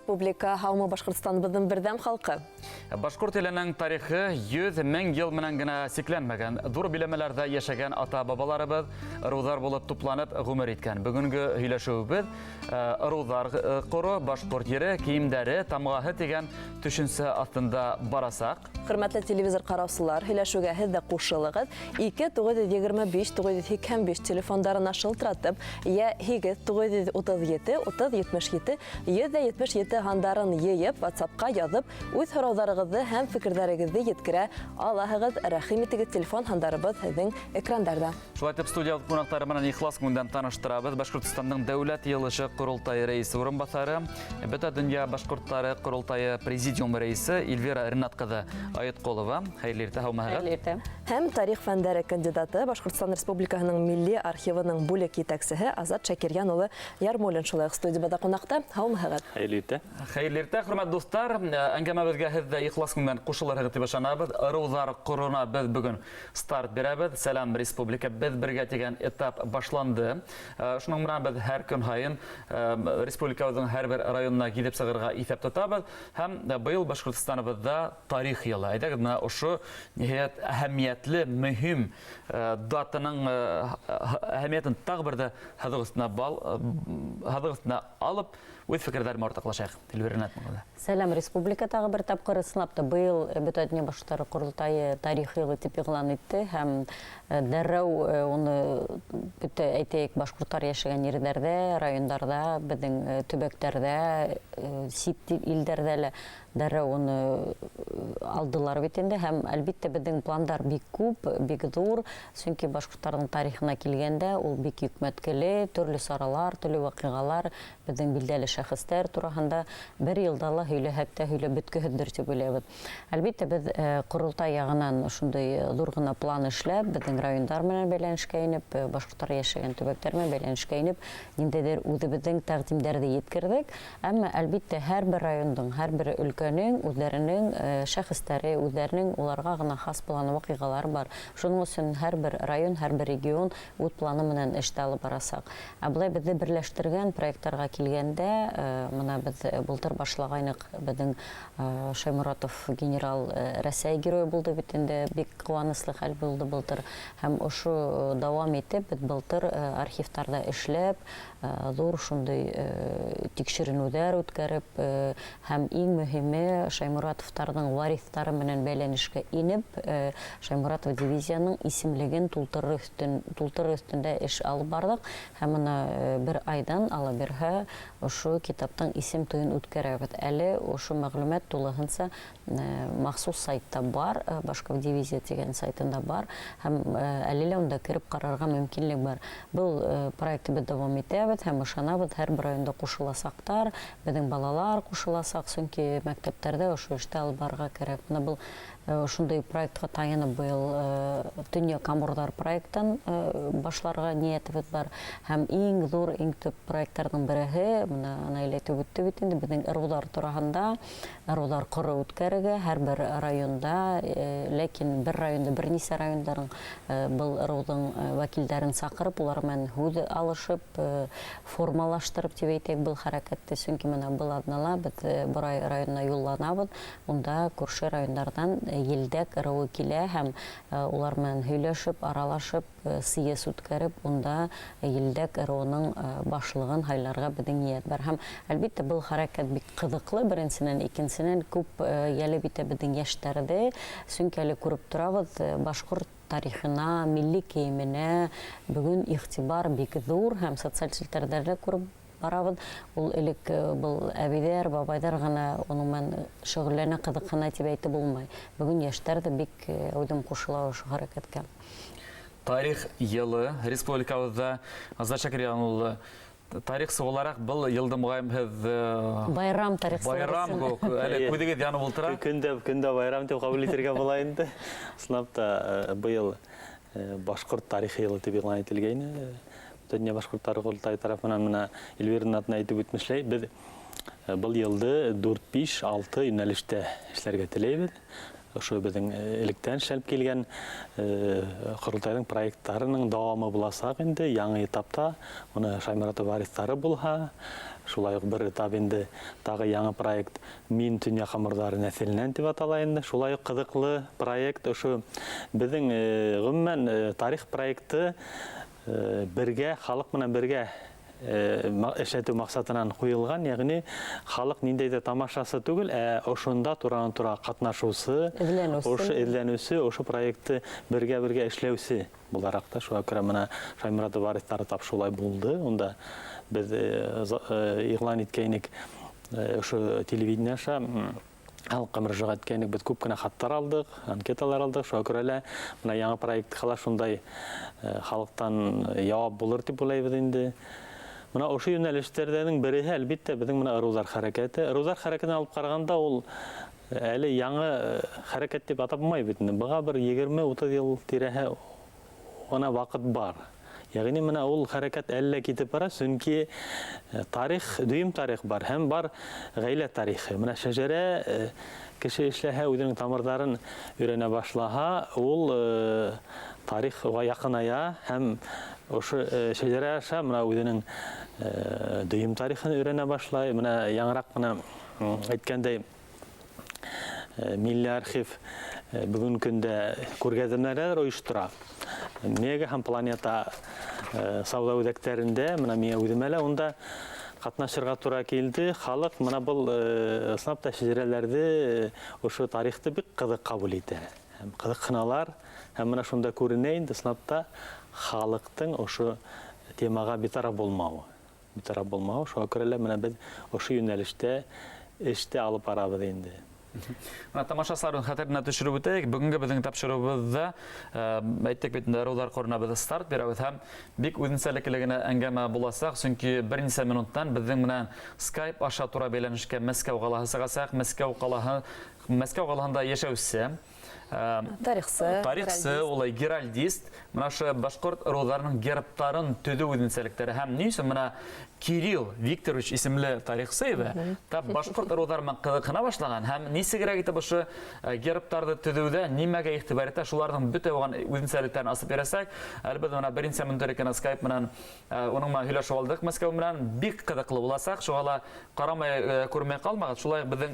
республика, һаумы, Башҡортостаныбыҙҙың берҙәм халҡы! Башҡорт иленең тарихы 100 000 йыл менән генә сикләнмәгән. Ҙур биләмәләрҙә йәшәгән ата-бабаларыбыҙ ырыуҙар булып тупланып ғүмер иткән. Бөгөнгө һөйләшеүебеҙ ырыуҙар ҡоро, башҡорт ере, кейемдәре, тамғаһы тигән төшөнсә аҫтында барасаҡ. Хөрмәтле телевизор ҡараусылар, һөйләшеүгә һеҙ ҙә ҡушылығыҙ. 2 925 985 телефондарына шылтыратып, йә 8 937 30 77 177 һандарын йыйып, WhatsApp-ҡа яҙып, үҙ һорауҙарығыҙҙы һәм фекерҙәрегеҙҙе еткерә алаһығыҙ. Рәхим итегеҙ, телефон һандарыбыҙ һеҙҙең экрандарҙа. Шулай итеп, студия ҡунаҡтары менән ихлас күңелдән таныштырабыҙ. Башҡортостандың Дәүләт Йыйылышы Ҡоролтайы рәйесе урынбаҫары, Бөтә донъя башҡорттары Ҡоролтайы президиумы рәйесе Эльвира Ринат ҡыҙы Айытҡолова. Хәйерле иртә, һаумыһығыҙ. Хәйерле иртә. Һәм тарих фәндәре кандидаты, Башҡортостан Республикаһының Милли архивының бүлек етәксеһе Азат Шакирйән улы Ярмуллин шулай уҡ студиябыҙҙа ҡунаҡта. Һаумыһығыҙ. Хәйерле иртә. Хәйерле иртә, хөрмәтле дуҫтар. Әңгәмәбеҙгә һеҙ ҙә ихлас күңелдән ҡушылырһығыҙ тип ышанабыҙ. Ырыуҙар ҡорона беҙ бөгөн старт бирәбеҙ. Сәләм, республика, беҙ бергә тигән этап башланды. Шуның менән беҙ һәр көн һайын республикабыҙҙың һәр бер районына килеп сығырға иҫәп тотабыҙ. Һәм быйыл Башҡортостаныбыҙҙа тарих йылы. Әйҙәгеҙ, бына ошо ниһайәт әһәмиәтле, мөһим датаның әһәмиәтен тағы бер ҙә һыҙыҡ өҫтөнә алып, үҙ фекерҙәрен уртаҡлашайыҡ. Эльвира Ринат. Сәләм, республика, тағы бер тапҡыр. Ысынлап та, быйыл Бөтә донъя башҡорттары ҡоролтайы тарих йылы тип иғлан итте һәм дәррәү уны бөтә, әйтәйек, башҡорттар йәшәгән ерҙәрҙә, райондарҙа, беҙҙең төбәктәрҙә, сит илдәрҙә лә дәррәү уны алдылар бит инде. Һәм, әлбиттә, беҙҙең пландар бик күп, бик ҙур, сөнки башҡорттарҙың тарихына килгәндә, ул бик йөкмәткеле, төрлө саралар, төрлө ваҡиғалар, беҙҙең билдәле шәхестәр тураһында бер йылда ла һөйләһәк тә һөйләп бөткөһөҙдөр тип уйлайбыҙ. Әлбиттә, беҙ ҡоролтай яғынан ошондай ҙур ғына план эшләп, беҙҙең райондар менән бәйләнешкә инеп, башҡорттар йәшәгән төбәктәр менән бәйләнешкә инеп, ниндәйҙер үҙебеҙҙең тәҡдимдәрҙе еткерҙек. Әммә, әлбиттә, һәр бер райондың, һәр бер өлкәнең үҙҙәренең шәхестәре, үҙҙәренең уларға ғына хас булған ваҡиғалар бар. Шуның өсөн һәр бер район, һәр бер регион үҙ планы менән эште алып барасаҡ. Ә былай беҙҙе берләштергән проекттарға килгәндә, бына беҙ былтыр башлағайныҡ, беҙҙең Шаймуратов генерал Рәсәй геройы булды бит инде, бик ҡыуаныслы хәл булды былтыр. Һәм ошо дауам итеп, беҙ былтыр архивтарҙа эшләп, ҙур шундай тикшеренеүҙәр үткәреп, һәм иң мөһиме Шаймуратовтарҙың вариҫтары менән бәйләнешкә инеп, Шаймуратов дивизияның исемлеген тултырыр өҫтөндә эш алып барҙыҡ. Һәм бына бер айҙан, Алла бирһә, ошо китаптың исем туйын үткәрәбеҙ. Әле ошо мәғлүмәт тулыһынса махсус сайтта бар, Башков дивизия тигән сайтында бар, һәм әле лә унда кереп ҡарарға мөмкинлек бар. Был проектты беҙ дауам итәбеҙ һәм ышанабыҙ, һәр бер районда ҡушыласаҡтар, беҙҙең балалар ҡушыласаҡ, сөнки мәктәптәрҙә ошо эште алып барырға кәрәк. Бына был ошондай проектҡа таянып, быйыл Төньяҡ Амурҙар проектын башларға ниәтебеҙ бар. Һәм иң ҙур, иң төп проекттарҙың береһе, бына Наилә әйтеп үтте бит инде, беҙҙең ырыуҙар тураһында ырыуҙар ҡоро үткәрергә һәр бер районда, ләкин бер районда бер нисә райондарың был ырыуҙың вәкилдәрен саҡырып, улар менән һүҙ алышып, формалаштырып тип әйтәйек был хәрәкәтте. Сөнки бына был аҙнала беҙ Борай районына юлланабыҙ, унда күрше райондарҙан Елдәк ырыуы килә һәм улар менән һөйләшеп, аралашып, съезд үткәреп, унда Елдәк ырыуының башлығын һайларға беҙҙең ниәт бар. Һәм, әлбиттә, был хәрәкәт бик ҡыҙыҡлы, беренсенән, икенсенән, күп йәлеп итә беҙҙең йәштәрҙе, сөнки әле күреп торабыҙ, башҡорт тарихына, милли кейеменә бөгөн иғтибар бик ҙур һәм социаль селтәрҙәрҙә лә күреп барабыҙ. Ул элек был әбейҙәр, бабайҙар ғына уның менән шөғөлләнә, ҡыҙыҡһына тип әйтеп булмай. Бөгөн йәштәр ҙә бик әүҙем ҡушыла ошо хәрәкәткә. Тарих йылы республикабыҙҙа, Азат Шакирйән улы, тарихсы булараҡ был йылды моғайын һеҙ Байрам тарихсы. Байрам кеүек, әле күҙегеҙ янып ултыра. Көндә байрам тип ҡабул итергә була инде. Ысынлап та, быйыл башҡорт тарихы йылы тип иғлан ителгәйне. Донъя башҡорттары ҡоролтайы тарафынан. Бына Эльвираның атына әйтеп үтмешләй, беҙ был йылды дүрт, биш, алты йүнәлештә эшләргә теләйбеҙ. Ошо беҙҙең электән эшләнеп килгән ҡоролтайҙың проекттарының дауамы буласаҡ инде яңы этапта. Уны Шайморатов вариҫтары булһа, шулай уҡ бер этап инде тағы яңы проект Мин төньяҡ ҡамырҙары нәҫеленән тип атала инде. Шулай уҡ ҡыҙыҡлы проект ошо беҙҙең ғөмүмән тарих проекты бергә халыҡ менән бергә эшләтеү маҡсатынан ҡуйылған, йәғни халыҡ ниндәй ҙә тамашасы түгел, ә ошонда туранан-тура ҡатнашыусы, ошо эҙләнеүсе, ошо проектты бергә-бергә эшләүсе булараҡ та. Шуға күрә мына Шайморатов вариҫтары тап шулай булды. Унда беҙ иғлан иткәйнек ошо телевидение аша халыҡҡа мөрәжәғәт иткәйнек, беҙ күп кенә хаттар алдыҡ, анкеталар алдыҡ. Шуға күрә лә мына яңы проектҡа ла шундай халыҡтан яуап булыр тип уйлайбыҙ инде. Мына ошо йүнәлештәрҙең береһе әлбиттә беҙҙең мына ырыуҙар хәрәкәте. Ырыуҙар хәрәкәтен алып ҡарағанда ул әле яңы хәрәкәт тип атап булмай бит инде. Быға бер 20-30 йыл тирәһе ғына ваҡыт бар. Йәғни мына ул хәрәкәт әллә китеп бара, сөнки тарих, дөйөм тарих бар һәм бар ғаилә тарихы. Мына шәжәрә кеше эшләһә, үҙенең тамырҙарын өйрәнә башлаһа, ул тарих уға яҡыная һәм ошо шәжәрә аша мына үҙенең дөйөм тарихын өйрәнә башлай. Мына яңыраҡ ҡына әйткәндәй, Милли архив бөгөн көндә күргәҙмәләр ойоштора. Мега һәм Планета сауҙа үҙәктәрендә мына миңә үҙемә лә унда ҡатнашырға тура килде. Халыҡ мына был ысынлап та шәжәрәләрҙе, ошо тарихты бик ҡыҙыҡ ҡабул итә. Һәм ҡыҙыҡһыналар. Һәм мына шунда күренә инде ысынлап та халыҡтың ошо темаға битараф булмауы. Битараф булмауы. Шуға күрә лә мына беҙ ошо йүнәлештә эште алып барабыҙ инде. Мына тамашасыларҙың хәтеренә төшөрөп үтәйек. Бөгөнгө беҙҙең тапшырыуыбыҙҙа, әйттек бит инде, ырыуҙар ҡорона беҙ старт бирәбеҙ һәм бик үҙенсәлекле генә әңгәмә буласаҡ, сөнки бер нисә минуттан беҙҙең менән Skype аша тура бәйләнешкә Мәскәү ҡалаһы сығасаҡ. Мәскәү ҡалаһында йәшәүсе, тарихсы, тарихсы, улай геральдист, мына ошо башҡорт ырыуҙарының гербтарын төҙөү үҙенсәлектәре һәм ни өсөн мына Кирилл Викторович исемле тарихсы ине, тап башҡорт ырыуҙары менән ҡыҙыҡһына башлаған һәм нисегерәк итеп ошо гербтарҙы төҙөүҙә нимәгә иғтибар итә, шуларҙың бөтә уған үҙенсәлектәрен асып бирәсәк. Әле беҙ мына бер нисә минут элек кенә Skype менән уның менән һөйләшеп алдыҡ, Мәскәү менән бик ҡыҙыҡлы буласаҡ, шуға ла ҡарамай күрмәй ҡалмағыҙ. Шулай уҡ беҙҙең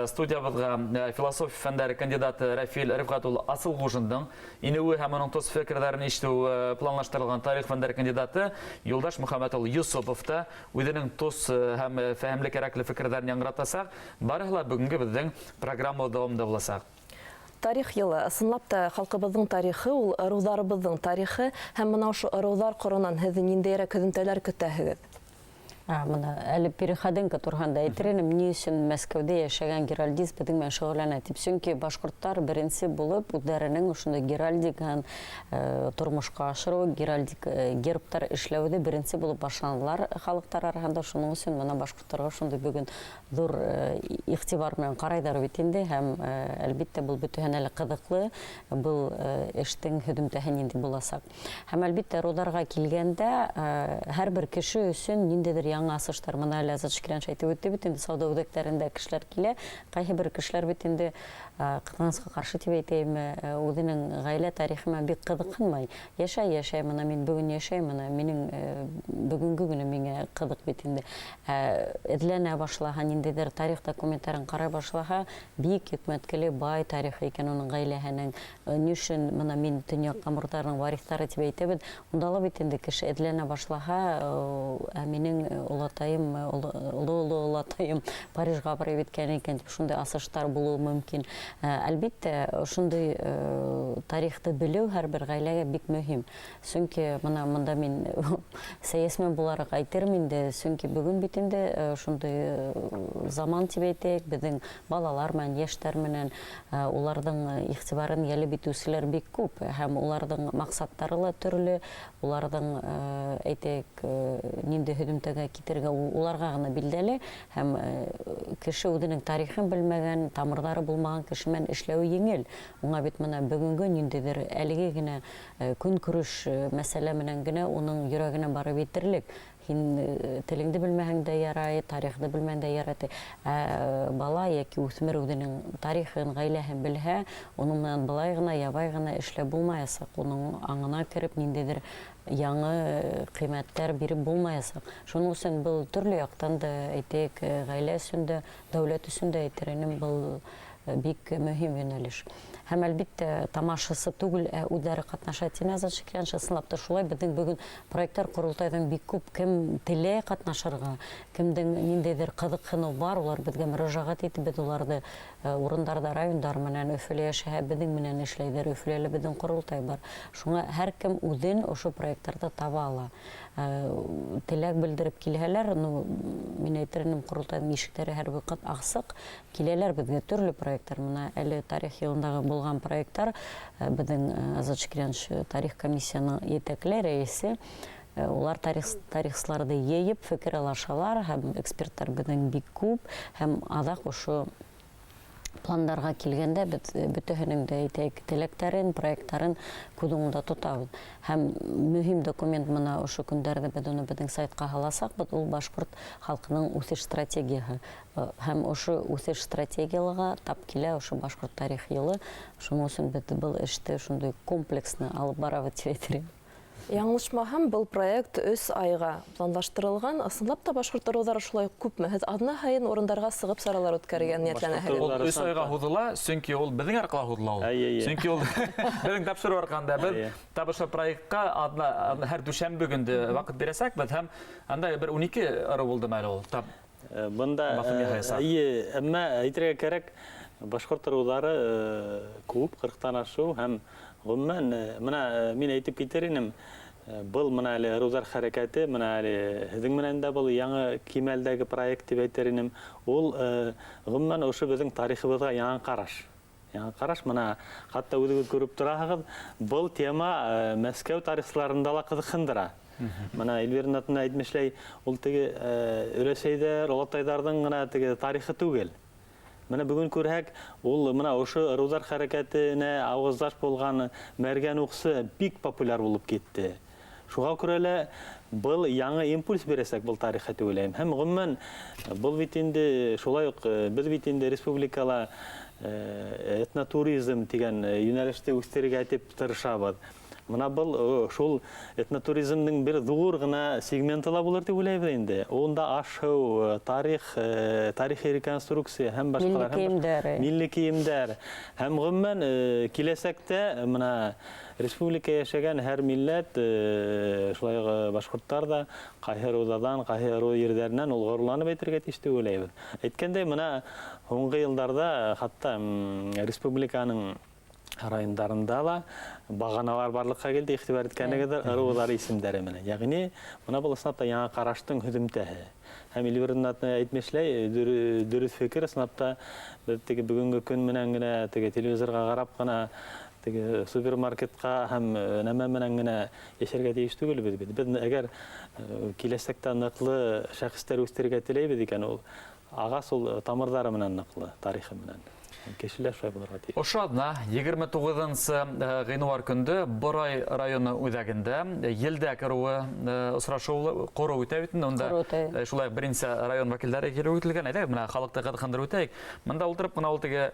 студиябыҙға философия фәндәре кандидаты Рәфил Рифғәт улы Асылғужиндың инеүе һәм уның тос фекерҙәрен ишетеү планлаштырылған тарих фәндәре кандидаты Юлдаш Мөхәммәт улы Юсупов та үҙенең тос һәм фәһемле кәрәкле фекерҙәрен яңғыратасаҡ. Барыһы ла бөгөнгө беҙҙең программа дауамында буласаҡ. Тарих йылы, ысынлап та халҡыбыҙҙың тарихы, ул ырыуҙарыбыҙҙың тарихы, һәм мына ошо ырыуҙар ҡоронан һеҙ ниндәйерәк һөҙөмтәләр көтәһегеҙ? Мына әле Переходенко турһанда әйтер инем, ни өсөн Мәскәүҙә йәшәгән геральдист беҙҙең менән шөғөлләнә тип. Сөнки башҡорттар беренсе булып үҙҙәренең ошондай геральдиканы тормошҡа ашырыу, геральдик гербтар эшләүҙе беренсе булып башланылар халыҡтар араһында. Шуның өсөн мына башҡорттарға шундай бөгөн ҙур иғтибар менән ҡарайҙар бит инде, һәм әлбиттә был бөтәһенә лә ҡыҙыҡлы, был эштең һөҙөмтәһе ниндәй буласаҡ. Һәм әлбиттә ырыуҙарға килгәндә, һәр бер кеше өсөн ниндәйҙер яңы асыштар. Мына әле Азат Шкирянович әйтеп үтте бит инде, сауҙа үҙәктәрендә кешеләр килә. Ҡайһы бер кешеләр бит инде, ҡыҙғанысҡа ҡаршы тип әйтәйем, үҙенең ғаилә тарихы менән бик ҡыҙыҡһынмай. Йәшәй, йәшәй, мына мин бөгөн йәшәйем, мына минең бөгөнгө көнөм миңә ҡыҙыҡ бит инде. Эҙләнә башлаһа, ниндәйҙер тарих документтарын ҡарай башлаһа, бик йөкмәткеле бай тарихы икән уның ғаиләһенең. Ни өсөн мына мин төньяҡ ҡамырҙарының вариҫтары тип әйтәбеҙ. Унда ла бит инде кеше эҙләнә башлаһа, минең олатайым, оло-оло олатайым Парижға барып еткән икән тип шундай асыштар булыуы мөмкин. Әлбиттә, ошондай тарихты белеү һәр бер ғаиләгә бик мөһим. Сөнки мына мында мин сәйәсмән булараҡ әйтермен инде, сөнки бөгөн бит инде ошондай заман тип әйтәйек, беҙҙең балалар менән, йәштәр менән, уларҙың иғтибарын йәлеп итеүселәр бик күп, һәм уларҙың маҡсаттары ла төрлө, уларҙың, әйтәйек, ниндәй һөҙөмтәгә китергә уларға ғына билдәле, һәм кеше үҙенең тарихын белмәгән, тамырҙары булмаған кеше менән эшләүе еңел. Уңа бит мына бөгөнгө ниндәйҙер әлеге генә көнкүреш мәсьәлә менән генә уның йөрәгенә барып етерлек. Һин телеңде белмәһәң дә ярай, тарихты белмәһәң дә ярай. Ә бала йәки үҫмер үҙенең тарихын, ғаиләһен белһә, уның менән былай ғына, ябай ғына эшләп булмаясаҡ. Уның аңына кереп ниндәйҙер яңы ҡиммәттәр биреп булмаясаҡ. Шуның өсөн был төрлө яҡтан да, әйтәйек, ғаилә өсөн дә, дәүләт өсөн дә әйтер инем, был бик мөһим йүнәлеш. Һәм әлбиттә тамашасы түгел, ә үҙҙәре ҡатнаша тине Азат Шакирянович. Ысынлап та шулай, беҙҙең бөгөн проекттар ҡоролтайҙан бик күп, кем теләй ҡатнашырға, кемдең ниндәйҙер ҡыҙыҡһыныу бар, улар беҙгә мөрәжәғәт итеп, беҙ уларҙы урындарҙа райондар менән, Өфөлә йәшәһә, беҙҙең менән эшләйҙәр, Өфөлә лә беҙҙең ҡоролтай бар. Шуңа һәр кем үҙен ошо проекттарҙа таба ала. Теләк белдереп килһәләр, ну, мин әйтер инем, ҡоролтайҙың ишектәре һәр ваҡыт асыҡ, киләләр беҙгә төрлө проекттар. Мына әле тарих йылындағы булған проекттар, беҙҙең Азат Шакирянович тарих комиссияның етәкле рәйесе, улар тарихсыларҙы йыйып фекер алышалар, һәм эксперттар беҙҙең бик күп, һәм аҙаҡ ошо пландарға килгәндә беҙ бөтәһенең дә, әйтәйек, теләктәрен, проекттарын күҙ уңында тотабыҙ. Һәм мөһим документ мына ошо көндәрҙә беҙ уны беҙҙең сайтҡа һаласаҡбыҙ, ул башҡорт халҡының үҫеш стратегияһы. Һәм ошо үҫеш стратегиялыға тап килә ошо башҡорт тарих йылы. Шуның өсөн беҙ был эште шундай комплексно алып барабыҙ тип әйтер инем. Яңылышмаһам, был проект 3 айға планлаштырылған. Ысынлап та башҡорт ырыуҙары шулай күпме? Һеҙ аҙна һайын урындарға сығып саралар үткәрергә ниәтләнәһегеҙ? Ул 3 айға һуҙыла, сөнки ул беҙҙең арҡала һуҙыла ул. Сөнки ул беҙҙең тапшырыу арҡаһында беҙ тап ошо проектҡа аҙна һәр дүшәмбе көндө ваҡыт бирәсәкбеҙ һәм анда бер 12 ырыу булдымы әле ул? Тап Бында, баҫым яһаясаҡ. Эйе, әммә әйтергә кәрәк, башҡорт ырыуҙары күп, 40-тан ашыу һәм ғөмүмән, мына мин әйтеп китер инем, был мына әле ырыуҙар хәрәкәте, мына әле һеҙҙең менән дә был яңы кимәлдәге проект тип әйтер инем. Ул ғөмүмән ошо беҙҙең тарихыбыҙға яңы ҡараш. Яңы ҡараш, мына хатта үҙегеҙ күреп тораһығыҙ, был тема Мәскәү тарихсыларында ла ҡыҙыҡһындыра. Мына Эльвира Натына әйтмешләй, ул теге өләсәйҙәр, олатайҙарҙың ғына теге тарихы түгел. Мына бөгөн күрһәк, ул мына ошо ырыуҙар хәрәкәтенә ауыҙҙаш булған Мәргән уҡсы бик популяр булып китте. Шуға күрә лә был яңы импульс бирәсәк был тарихҡа тип уйлайым. Һәм ғөмүмән был бит инде шулай уҡ беҙ бит инде республикала этнотуризм тигән йүнәлеште үҫтерергә тип тырышабыҙ. Мына был шул этнотуризмдың бер ҙур ғына сегменты ла булыр тип уйлайбыҙ инде. Унда аш-һыу, тарих, тарихи реконструкция һәм башҡалар, Милли һәм башҡа кейемдәр. Милли кейемдәр. Һәм ғөмүмән киләсәктә мына республика йәшәгән һәр милләт, шулай уҡ башҡорттар ҙа ҡайһы ырыуҙарҙан, ҡайһы ырыу ерҙәренән ул ғорурланып әйтергә тейеш тип уйлайбыҙ. Әйткәндәй, мына һуңғы йылдарҙа хатта республиканың райондарында ла бағаналар барлыҡҡа килде, иғтибар иткәнегеҙҙер, ырыуҙар исемдәре менән. Йәғни, мына был ысынлап та яңы ҡараштың һөҙөмтәһе. Һәм Эльвира Натына әйтмешләй, дөрөҫ фекер, ысынлап та беҙ теге бөгөнгө көн менән генә теге телевизорға ҡарап ҡына теге супермаркетҡа һәм нәмә менән генә йәшәргә тейеш түгелбеҙ бит. Беҙ әгәр киләсәктә ныҡлы шәхестәр үҫтерергә теләйбеҙ икән, ул ағас ул тамырҙары менән ныҡлы, тарихы менән. Кешеләр шулай булырға тейеш. Ошо аҙна егерме туғыҙынсы ғинуар көндө Борай районы үҙәгендә Елдәк ырыуы осрашыуы ҡороу үтә бит инде. Унда, Ҡороу үтә. Шулай уҡ бер нисә район вәкилдәре килеп үтелгән. Әйҙә, мына халыҡты ҡыҙыҡһындырып үтәйек. Мында ултырып ҡына ул теге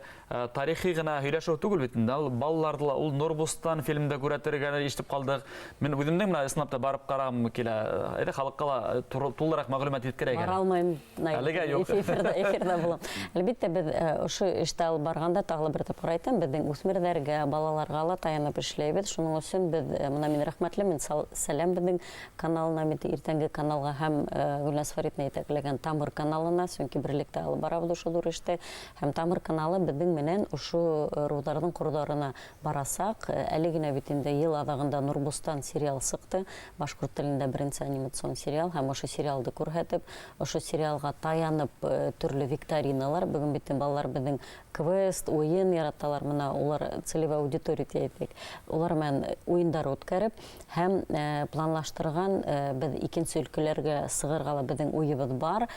тарихи ғына һөйләшеү түгел бит инде. Ул балаларҙы ла, ул Нурбустан фильмда күрәтергә ишетеп ҡалдыҡ. Мин үҙемдең мына ысынлап та барып ҡарағым килә. Әйҙә, халыҡҡа ла тулыраҡ мәғлүмәт еткерәйек әле. Бара алмайым, Наил. Әлегә юҡ. Эфирҙа булам. Әлбиттә, беҙ ошо эштә алып барғанда тағы ла бер тапҡыр әйтәм, беҙҙең үҫмерҙәргә, балаларға ла таянып эшләйбеҙ. Шуның өсөн беҙ мына мин рәхмәтлемен, сәләм беҙҙең каналына, бит иртәнге каналға һәм Гөлназ Фәритовна етәкләгән Тамыр каналына, сөнки берлектә алып барабыҙ ошо ҙур эште. Һәм Тамыр каналы беҙҙең менән ошо ырыуҙарҙың ҡорҙарына барасаҡ. Әле генә бит инде йыл аҙағында Нурбустан сериал сыҡты, башҡорт телендә беренсе анимацион сериал, һәм ошо сериалды күрһәтеп, ошо сериалға таянып төрлө викториналар. Бөгөн бит балалар беҙҙең квест, уйын яраталар, мына улар целевая аудитория тип әйтәйек. Улар менән уйындар үткәреп һәм планлаштырған беҙ икенсе өлкәләргә сығырға ла беҙҙең уйыбыҙ бар.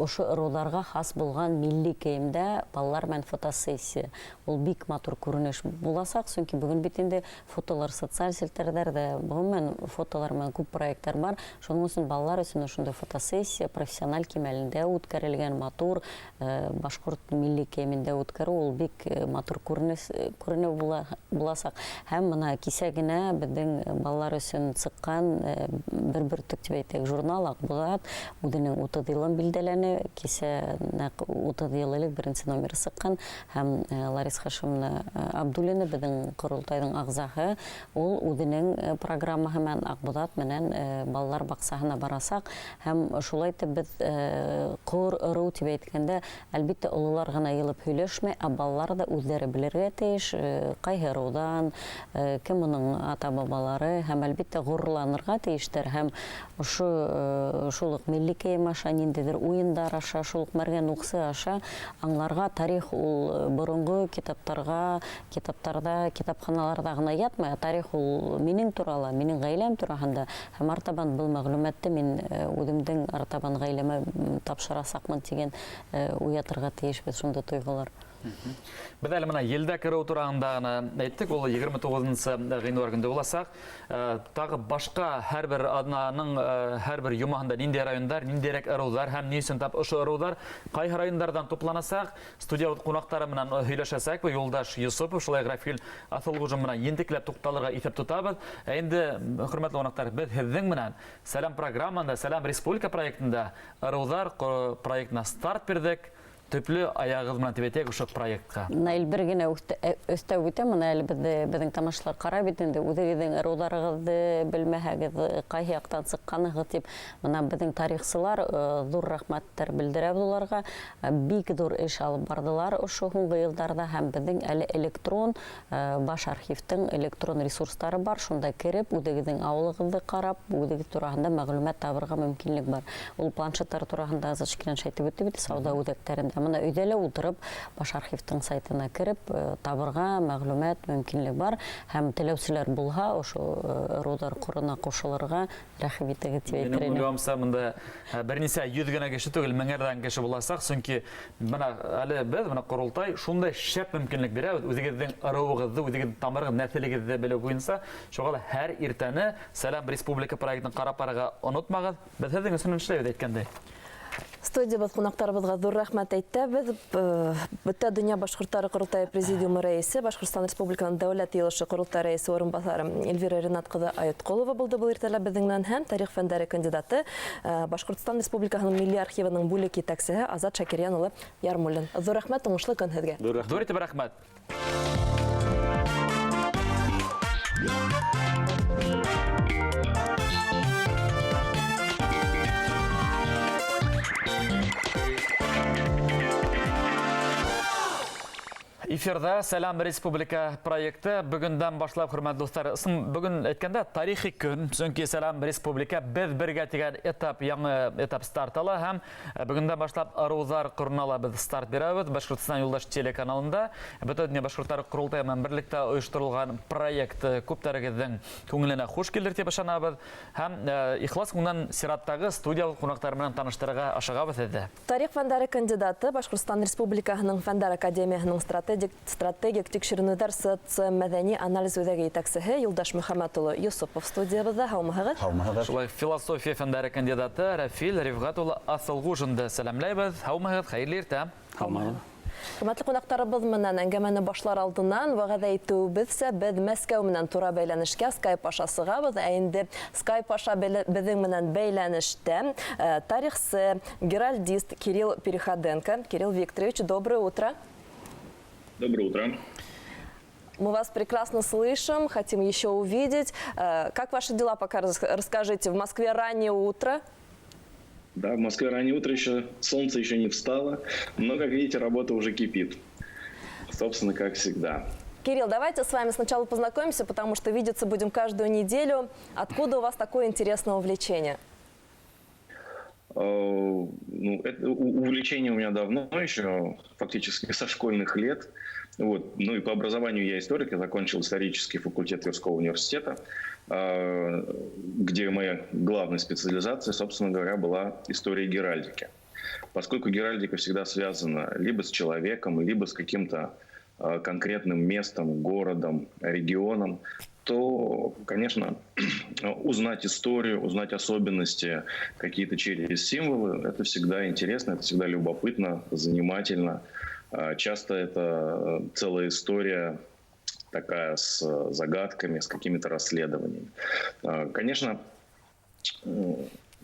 Ошо ырыуҙарға хас булған милли кейемдә балалар менән фотосессия. Ул бик матур күренеш буласаҡ, сөнки бөгөн бит инде фотолар социаль селтәрҙәрҙә, ғөмүмән фотолар менән күп проекттар бар. Шуның өсөн балалар өсөн ошондай фотосессия профессиональ кимәлендә үткәрелгән матур башҡорт милли кейемендә үткәреү ул бик матур күренеү буласаҡ. Һәм бына кисә генә беҙҙең балалар өсөн сыҡҡан бер бөртөк тип әйтәйек журнал Аҡбуҙат үҙенең 30 йылын билдәләне. Кисә нәҡ 30 йыл элек беренсе номеры сыҡҡан һәм Лариса Хашимовна Абдуллина беҙҙең ҡоролтайҙың ағзаһы, ул үҙенең программаһы менән Аҡбуҙат менән балалар баҡсаһына барасаҡ. Һәм шулай итеп беҙ ҡор ырыу тип әйткәндә, әлбиттә, ололар ғына йылып һөйләшмәй, ә балалар ҙа үҙҙәре белергә тейеш, ҡайһы ырыуҙан, кем уның ата-бабалары, һәм әлбиттә ғорурланырға тейештәр. Һәм ошо шул уҡ милли кейем аша, ниндәйҙер уйындар аша, шул уҡ мәргән уҡсы аша аңларға. Тарих ул боронғо китаптарға, китаптарҙа, китапханаларҙа ғына ятмай, тарих ул минең турала, минең ғаиләм тураһында. Һәм артабан был мәғлүмәтте мин үҙемдең артабан ғаиләмә тапшырасаҡмын тигән уятырға тейешбеҙ шундай тойғолар. Беҙ әле бына елдә кереү тураһында ғына әйттек, ул 29 ғинуар көндө буласаҡ. Тағы башҡа һәр бер аҙнаның һәр бер йомаһында ниндәй райондар, ниндәйерәк ырыуҙар һәм ни өсөн тап ошо ырыуҙар ҡайһы райондарҙан тупланасаҡ, студия ҡунаҡтары менән һөйләшәсәк. Юлдаш Йосопов, шулай Рафил Аҫылғужин менән ентекләп туҡталырға иҫәп тотабыҙ. Ә инде, хөрмәтле ҡунаҡтар, беҙ һеҙҙең менән Сәләм программаһында, Сәләм республика проектында ырыуҙар проектына старт бирҙек. Төплө аяғығыҙ менән тип әйтәйек ошо проектҡа. Наил, бер генә өҫтәп үтәм, бына әле беҙҙең тамашасылар ҡарай бит инде, үҙегеҙҙең ырыуҙарығыҙҙы белмәһәгеҙ, ҡайһы яҡтан сыҡҡанығыҙ тип, бына беҙҙең тарихсылар ҙур рәхмәттәр белдерәбеҙ уларға. Бик ҙур эш алып барҙылар ошо һуңғы йылдарҙа, һәм беҙҙең әле электрон баш архивтың электрон ресурстары бар, шунда кереп үҙегеҙҙең ауылығыҙҙы ҡарап, үҙегеҙ тураһында мәғлүмәт табырға мөмкинлек бар. Ул планшеттар тураһында Азат әйтеп үтте бит, сауҙа үҙәктәрендә. Бына өйҙә лә ултырып баш архивтың сайтына кереп табырға мәғлүмәт мөмкинлек бар, һәм теләүселәр булһа ошо ырыуҙар ҡорона ҡушылырға рәхим итегеҙ тип әйтер инем. Минең уйлауымса, бында бер нисә йөҙ генә кеше түгел, меңәрҙән кеше буласаҡ, сөнки бына әле беҙ бына ҡоролтай шундай шәп мөмкинлек бирәбеҙ үҙегеҙҙең ырыуығыҙҙы, үҙегеҙҙең тамырығыҙ, нәҫелегеҙҙе белеү буйынса. Шуға ла һәр иртәне Сәләм республика проектын ҡарап барырға онотмағыҙ. Беҙ һеҙҙең өсөн эшләйбеҙ, әйткәндәй. Студиябыҙ ҡунаҡтарыбыҙға ҙур рәхмәт әйтәбеҙ. Бөтә донъя башҡорттары ҡоролтайы президиумы рәйесе, Башҡортостан Республикаһының Дәүләт Йыйылышы ҡоролтай рәйесе урынбаҫары Эльвира Ринат ҡыҙы Айытҡолова булды был иртәлә беҙҙең менән, һәм тарих фәндәре кандидаты, Башҡортостан Республикаһының Милли архивының бүлек етәксеһе Азат Шакирйән улы Ярмуллин. Ҙур рәхмәт, уңышлы көн һеҙгә. Ҙур рәхмәт. Ҙур итеп рәхмәт. Эфирҙа Сәләм республика проекты бөгөндән башлап, хөрмәтле дуҫтар, бөгөн әйткәндә тарихи көн, сөнки Сәләм республика беҙ бергә тигән этап, яңы этап старт ала һәм бөгөндән башлап ырыуҙар ҡорона ла беҙ старт бирәбеҙ. Башҡортостан Юлдаш телеканалында Бөтә донъя башҡорттары ҡоролтайы менән берлектә ойошторолған проект күптәрегеҙҙең күңеленә хуш килер тип ышанабыҙ һәм ихлас күңелдән сираттағы студия ҡунаҡтары менән таныштырырға ашығабыҙ һеҙҙе. Тарих фәндәре кандидаты, Башҡортостан Республикаһының Фәндәр академияһының стратегик тикшеренеүҙәр социомәҙәни анализ үҙәге етәксеһе Юлдаш Мөхәммәт улы Йосопов студиябыҙҙа. Һаумыһығыҙ? Һаумыһығыҙ. Шулай философия фәндәре кандидаты Рафил Рифғат улы Аҫылғужинды сәләмләйбеҙ. Һаумыһығыҙ, хәйерле иртә. Һаумыһығыҙ. Хөрмәтле ҡунаҡтарыбыҙ менән әңгәмәне башлар алдынан вәғәҙә итеүебеҙсә, беҙ Мәскәү менән тура бәйләнешкә Skype аша сығабыҙ. Ә инде Skype аша беҙҙең менән бәйләнештә тарихсы, геральдист Кирилл Переходенко. Кирилл Викторович, доброе утро. Доброе утро. Мы вас прекрасно слышим, хотим еще увидеть. Как ваши дела пока, расскажите? В Москве раннее утро. Да, в Москве раннее утро, еще солнце еще не встало, но, как видите, работа уже кипит. Собственно, как всегда. Кирилл, давайте с вами сначала познакомимся, потому что видеться будем каждую неделю. Откуда у вас такое интересное увлечение? Это увлечение у меня давно еще, фактически со школьных лет. И по образованию я историк, я закончил исторический факультет Тверского университета, где моя главная специализация, собственно говоря, была история геральдики. Поскольку геральдика всегда связана либо с человеком, либо с каким-то конкретным местом, городом, регионом, то, конечно, узнать историю, узнать особенности какие-то через символы, это всегда интересно, это всегда любопытно, занимательно. Часто это целая история такая с загадками, с какими-то расследованиями. Конечно,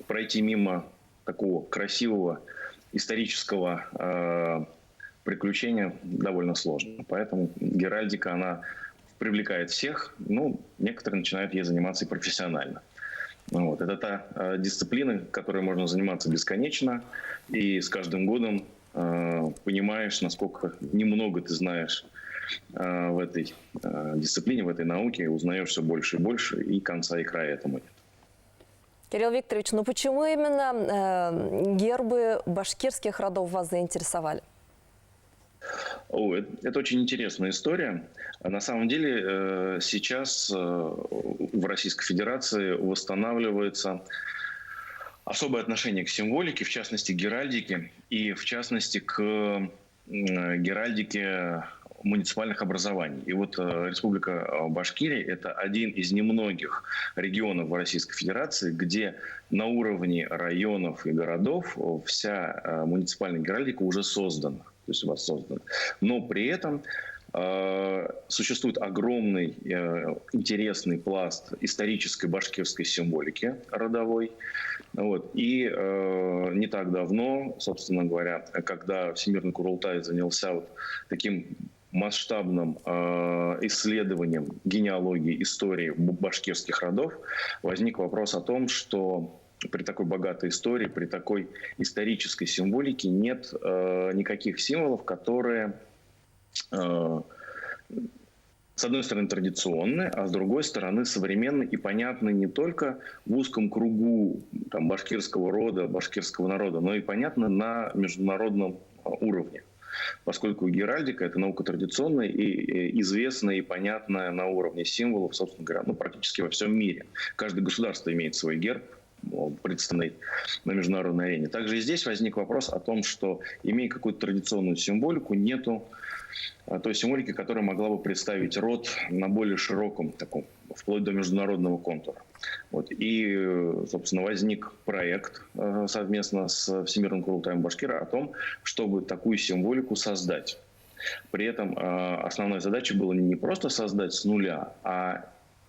пройти мимо такого красивого исторического приключения довольно сложно. Поэтому геральдика, она привлекает всех, ну, некоторые начинают ей заниматься и профессионально. Вот. Это та дисциплина, которой можно заниматься бесконечно, и с каждым годом понимаешь, насколько немного ты знаешь в этой дисциплине, в этой науке, узнаешь все больше и больше, и конца и края этому нет. Кирилл Викторович, ну почему именно гербы башкирских родов вас заинтересовали? О, это очень интересная история. На самом деле сейчас в Российской Федерации восстанавливается особое отношение к символике, в частности, геральдике, и в частности к геральдике муниципальных образований. И вот Республика Башкирия – это один из немногих регионов в Российской Федерации, где на уровне районов и городов вся муниципальная геральдика уже создана. То есть воссоздана. Но при этом существует огромный интересный пласт исторической башкирской символики родовой. Вот. И не так давно, собственно говоря, когда Всемирный Курултай занялся вот таким масштабным исследованием генеалогии истории башкирских родов, возник вопрос о том, что при такой богатой истории, при такой исторической символике нет никаких символов, которые, с одной стороны, традиционные, а с другой стороны, современные и понятны не только в узком кругу там, башкирского рода, башкирского народа, но и понятны на международном уровне. Поскольку геральдика – это наука традиционная и известная и понятная на уровне символов, собственно говоря, ну, практически во всем мире. Каждое государство имеет свой герб, представленный на международной арене. Также и здесь возник вопрос о том, что, имея какую-то традиционную символику, нету той символики, которая могла бы представить род на более широком таком, вплоть до международного контура. Вот. И, собственно, возник проект совместно с Всемирным Курултаем Башкира о том, чтобы такую символику создать. При этом основной задачей было не просто создать с нуля, а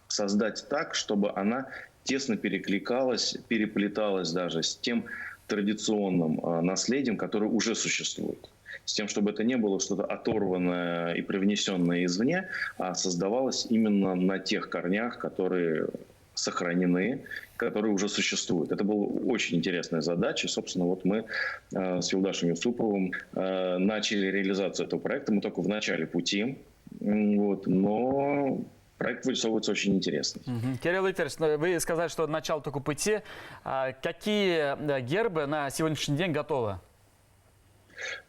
создать так, чтобы она тесно перекликалась, переплеталась даже с тем традиционным наследием, которое уже существует. С тем, чтобы это не было что-то оторванное и привнесенное извне, а создавалось именно на тех корнях, которые сохранены, которые уже существуют. Это была очень интересная задача. Собственно, вот мы с Юлдашем Юсуповым начали реализацию этого проекта. Мы только в начале пути, вот, но проект вырисовывается очень интересный. Угу. Кирилл Викторович, вы сказали, что начало только пути. А какие гербы на сегодняшний день готовы?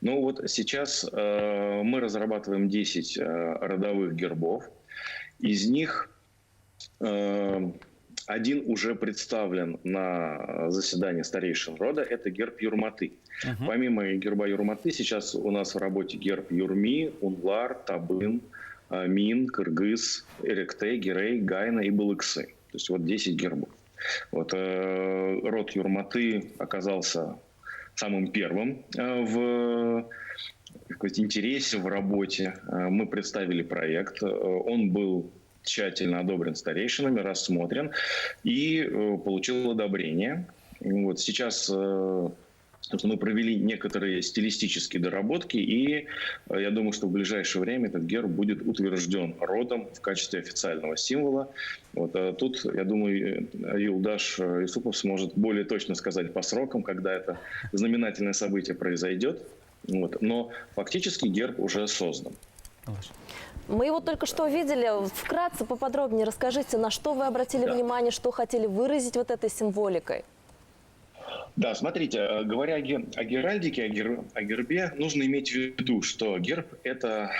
Ну вот сейчас мы разрабатываем 10 родовых гербов. Из них один уже представлен на заседании старейшин рода. Это герб Юрматы. Угу. Помимо герба Юрматы, сейчас у нас в работе герб Юрми, Унлар, Табын, Мин, Кыргыз, Эректе, Герей, Гайна и Балыксы. То есть вот 10 гербов. Вот, род Юрматы оказался самым первым в интересе, в работе. Мы представили проект. Он был тщательно одобрен старейшинами, рассмотрен и получил одобрение. Вот сейчас мы провели некоторые стилистические доработки, и я думаю, что в ближайшее время этот герб будет утвержден родом в качестве официального символа. Вот, а тут, я думаю, Юлдаш Юсупов сможет более точно сказать по срокам, когда это знаменательное событие произойдет. Вот. Но фактически герб уже создан. Мы его только что видели. Вкратце, поподробнее расскажите, на что вы обратили внимание, что хотели выразить вот этой символикой? Да, смотрите, говоря о геральдике, о гербе, нужно иметь в виду, что герб – это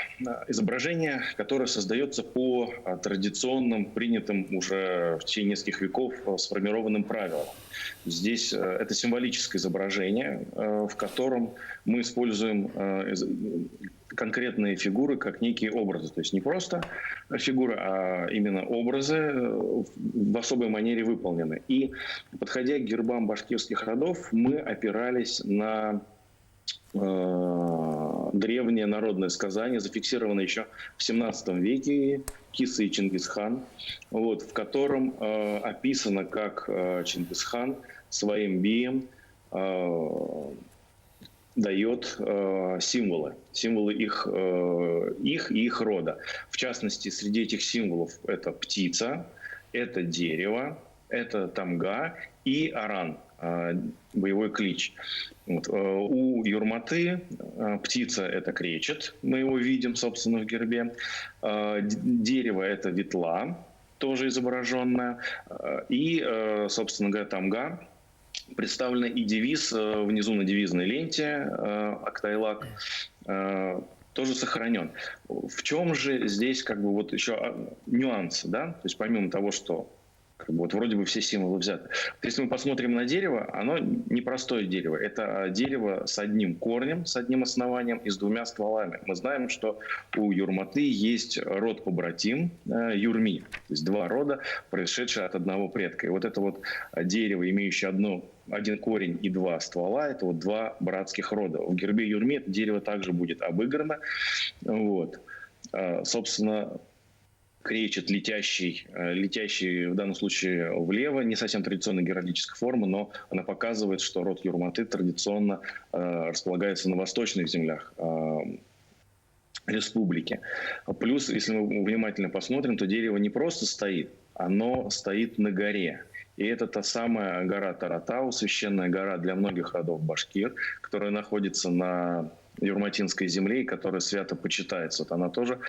изображение, которое создается по традиционным, принятым уже в течение нескольких веков сформированным правилам. Здесь это символическое изображение, в котором мы используем конкретные фигуры как некие образы. То есть не просто фигуры, а именно образы в особой манере выполнены. И подходя к гербам башкирских родов, мы опирались на древнее народное сказание, зафиксированное еще в 17 веке Киса и Чингисхан, вот, в котором описано, как Чингисхан своим бием дает символы их и их рода. В частности, среди этих символов это птица, это дерево, это тамга и аран, боевой клич. Вот. У Юрматы птица – это кречет, мы его видим, собственно, в гербе. Дерево – это ветла, тоже изображенная. И, собственно говоря, тамга. Представлена и девиз внизу на девизной ленте Актайлак тоже сохранен. В чем же здесь как бы вот еще нюансы, да? То есть помимо того, что как бы вот вроде бы все символы взяты. Если мы посмотрим на дерево, оно непростое дерево. Это дерево с одним корнем, с одним основанием и с двумя стволами. Мы знаем, что у Юрматы есть род-побратим Юрми. То есть два рода, происшедшие от одного предка. И вот это вот дерево, имеющее один корень и два ствола, это вот два братских рода. В гербе Юрми это дерево также будет обыграно. Вот. Собственно, кречет, летящий в данном случае влево, не совсем традиционной геральдической формы, но она показывает, что род Юрматы традиционно располагается на восточных землях республики. Плюс, если мы внимательно посмотрим, то дерево не просто стоит, оно стоит на горе. И это та самая гора Таратау, священная гора для многих родов башкир, которая находится на юрматинской земле, которая свято почитается. Вот она тоже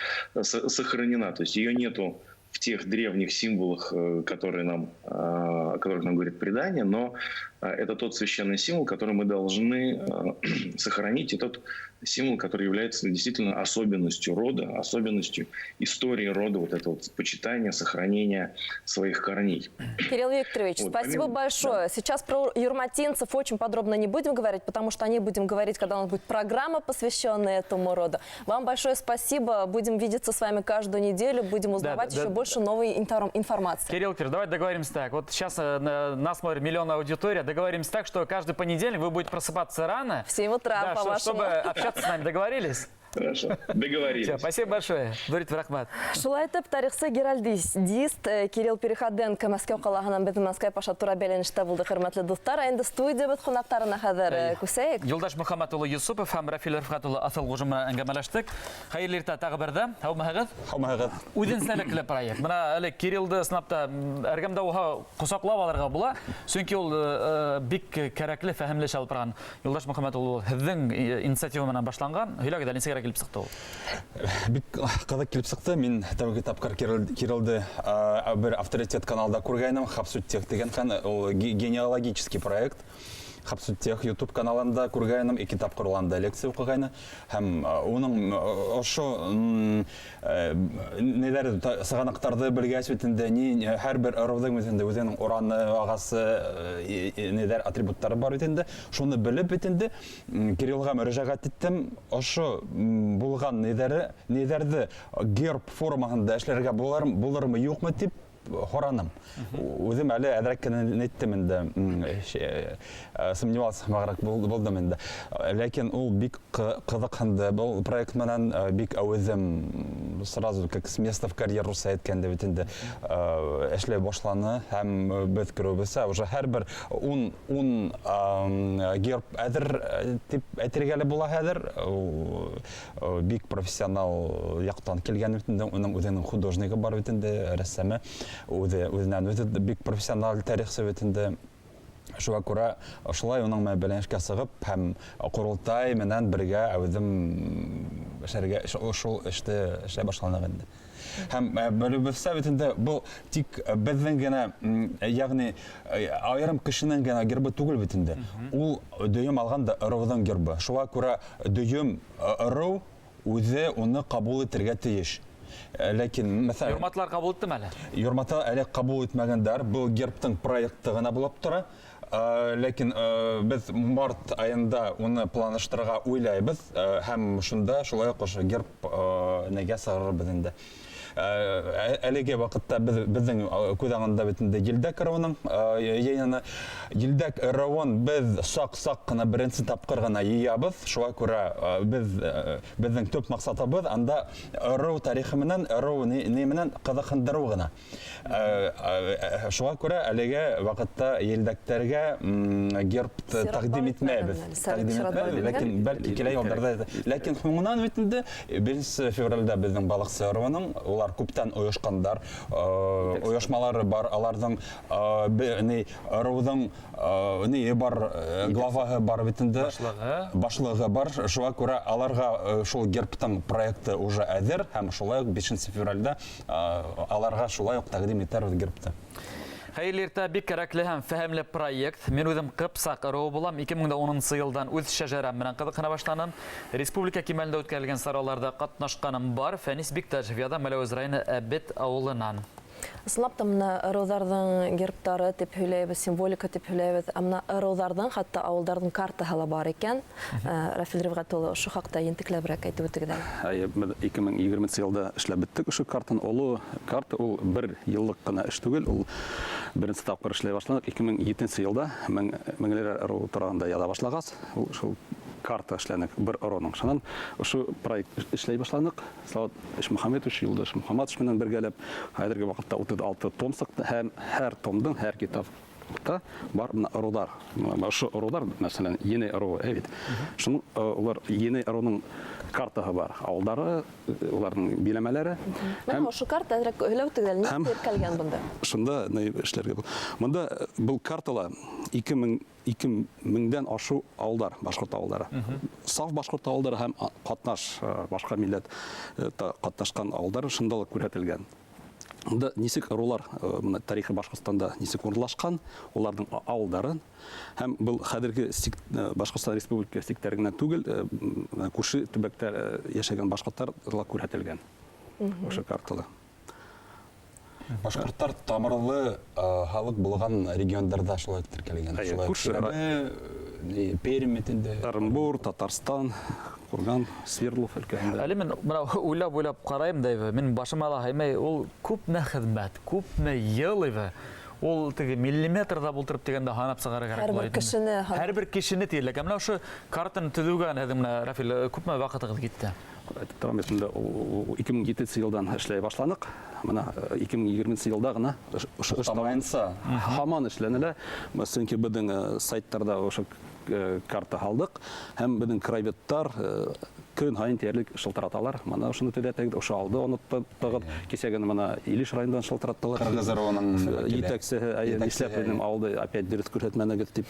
сохранена. То есть ее нету в тех древних символах, о которых нам говорит предание, но это тот священный символ, который мы должны сохранить, и тот символ, который является действительно особенностью рода, особенностью истории рода, вот это вот почитание, сохранение своих корней. Кирилл Викторович, вот, спасибо большое. Да. Сейчас про юрматинцев очень подробно не будем говорить, потому что о них будем говорить, когда у нас будет программа, посвященная этому роду. Вам большое спасибо. Будем видеться с вами каждую неделю, будем узнавать еще больше новой информации. Кирилл Викторович, давайте договоримся так. Вот сейчас нас смотрит миллионная аудитория. Договоримся так, что каждый понедельник вы будете просыпаться рано. В 7 утра, да, по-вашему. Чтобы общаться с нами. Договорились? Хорошо, договорились. Все, спасибо большое. Дурит рахмат. Шулай итеп, тарихсы геральдист Кирилл Переходенко Мәскәү ҡалаһынан беҙҙең Мәскәү аша тура бәйләнештә булды, хөрмәтле дуҫтар. Ә инде студиябыҙ ҡунаҡтарына хәҙер күсәйек. Юлдаш Мөхәммәт улы Юсупов һәм Рафил Рәфҡәт улы Аҫылғужин менән әңгәмәләштек. Хәйерле иртә тағы берҙә. Һаумыһығыҙ? Һаумыһығыҙ. Үҙенсәлекле проект. Бына әле Кириллды ысынлап та эргәмдә уға ҡосаҡлап алырға була, сөнки ул бик кәрәкле, фәһемле эш алып барған. Юлдаш Мөхәммәт улы, һеҙҙең инициатива менән башланған. Һөйләгеҙ әле, нисегерәк килеп сыҡты ул? Бик ҡыҙыҡ килеп сыҡты. Мин тәүге тапҡыр Кириллды бер авторитет каналда күргәйнем, Хапсуттех тигән, ул генеалогический проект. Хапсуттех YouTube каналында күргәйнем, ике тапҡыр уланда лекция уҡығайны. Һәм уның ошо неләр сығанаҡтарҙы белгәс бит инде, һәр бер ырыуҙың бит инде үҙенең ураны, ағасы, неләр атрибуттары бар бит инде. Шуны белеп бит инде Кириллға мөрәжәғәт иттем. Ошо булған неләрҙе герб формаһында эшләргә булырмы, юҡмы тип һораным. Үҙем әле әҙерәк кенә әйттем инде, сомневался һымағыраҡ булдым инде. Ләкин ул бик ҡыҙыҡһынды. Был проект менән бик әүҙем, сразу как с места в карьер русса әйткәндә бит инде эшләй башланы. Һәм беҙ күреүебеҙсә, уже һәр бер ун герб әҙер тип әйтергә лә була хәҙер. Ул бик профессионал яҡтан килгән бит инде, уның үҙенең художнигы бар бит инде, рәссамы. Үҙенән үҙе бик профессиональ тарихсы бит инде. Шуға күрә ошолай уның менән бәйләнешкә сығып һәм ҡоролтай менән бергә әүҙем эшләргә шул эште эшләй башланыҡ инде. Һәм белебеҙсә бит инде был тик беҙҙең генә, ягъни айырым кешенең генә гербы түгел бит инде. Ул дөйөм алғанда ырыуҙың гербы. Шуға күрә дөйөм ырыу үҙе уны ҡабул итергә тейеш. Ләкин, мәҫәлән, Юрматлар ҡабул иттеме әле? Юрматлар әле ҡабул итмәгәндәр. Был гербтың проекты ғына булып тора. Ләкин беҙ март айында уны планлаштырырға уйлайбыҙ, һәм шунда шулай уҡ ошо герб нигә сығарырбыҙ инде. Әлеге ваҡытта беҙҙең күҙ аңында бит инде Елдәк ырыуының йыйыны. Елдәк ырыуын беҙ саҡ-саҡ ҡына беренсе тапҡыр ғына йыябыҙ. Шуға күрә беҙҙең төп маҡсатыбыҙ анда ырыу тарихы менән, ырыу ни менән ҡыҙыҡһындырыу ғына. Шуға күрә әлеге ваҡытта елдәктәргә герб тәҡдим итмәйбеҙ. Тәҡдим итмәйбеҙ, ләкин бәлки килә йылдарҙа. Ләкин һуңынан бит инде 1 февралдә беҙҙең балыҡсы ырыуының улар күптән ойошҡандар, ойошмалары бар, аларҙың ырыуҙың ни бар, главаһы бар бит инде. Башлығы бар. Шуға күрә аларға шул гербтың проекты уже әҙер, һәм шулай уҡ 5 февралдә аларға шулай уҡ тәҡдим итәрбеҙ гербты. Хәйерле иртә, бик кәрәкле һәм фәһемле проект. Мин үҙем Ҡыпсаҡ ырыуы булам. 2010 йылдан үҙ шәжәрәм менән ҡыҙыҡһына башланым. Республика кимәлендә үткәрелгән сараларҙа ҡатнашҡаным бар. Фәнис Бикташев яҙа Мәләүез районы Әбет ауылынан. Ысынлап та мына ырыуҙарҙың гербтары тип һөйләйбеҙ, символика тип һөйләйбеҙ. Ә мына ырыуҙарҙың, хатта ауылдарҙың картаһы ла бар икән. Рафил Рифғәт улы, ошо хаҡта ентекләберәк әйтеп үтегеҙ әле. Әйе, беҙ 2020 йылда эшләп бөттөк ошо картаны. Оло карта ул бер йыллыҡ ҡына эш түгел, ул беренсе тапҡыр эшләй башланыҡ. 2007 йылда Меңлерәр ырыуы тураһында яҙа башлағас, ул шул карта эшләнек бер ырыуның. Шунан ошо проект эшләй башланыҡ. Салават Ишмөхәмәтович, Юлдаш Мөхәммәтович менән бергәләп хәҙерге ваҡытта 36 том сыҡты, һәм һәр томдың, һәр китапта бар мына ырыуҙар. Мына ошо ырыуҙар, мәҫәлән, Еней ырыуы, әй бит. Шуның, улар Еней ырыуының картаһы бар, ауылдары, уларҙың биләмәләре. Мына ошо карта әҙерәк һөйләп үтегеҙ әле, нисек теркәлгән бында? Шунда ни эшләргә була? Бында был картала ике меңдән ашыу ауылдар, башҡорт ауылдары. Саф башҡорт ауылдары һәм ҡатнаш, башҡа милләт ҡатнашҡан ауылдар шунда ла күрһәтелгән. Унда нисек ырыулар, мына тарихи Башҡортостанда нисек урынлашҡан, уларҙың ауылдарын һәм был хәҙерге Башҡортостан Республика сиктәре генә түгел, күрше төбәктә йәшәгән башҡорттар ла күрһәтелгән ошо картала. Башҡорттар тамырлы халыҡ булған региондарҙа шулай теркәлгән. Әйе, Шулай күрше Сәбәбе, Пермь инде. Ырымбур, Татарстан, Курган, Свердлов өлкәһендә. Әле мин мына уйлап-уйлап ҡарайым да, мин башыма ла һыймай, ул күпме хеҙмәт, күпме йыл ине. Ул теге миллиметрҙа бултырып тигәндә һанап сығарыр кәрәк Һәр бер була инде. кешене һанап. Һәр бер кешене тиерлек. Ә менә ошо картаны төҙөүгә һеҙҙең менә, Рафил, күпме ваҡытығыҙ китте? Әйтеп торам бит инде, ул 2007 йылдан эшләй башланыҡ. Мына 2020 йылда ғына ошо эш Тамайынса. һаман эшләнелә. Сөнки беҙҙең сайттарҙа ошо карта һалдыҡ һәм беҙҙең краеведтар көн һайын тиерлек шылтыраталар. Мына ошоно төҙәтәгеҙ, ошо алды оноттоғоҙ. Кисә генә мына Илеш районынан шылтыраттылар. Ҡырғыҙ ырыуының вәкиле. Етәксеһе, әйе, Етәксеһе, нишләп беҙҙең әйе. ауылды опять дөрөҫ күрһәтмәнегеҙ тип.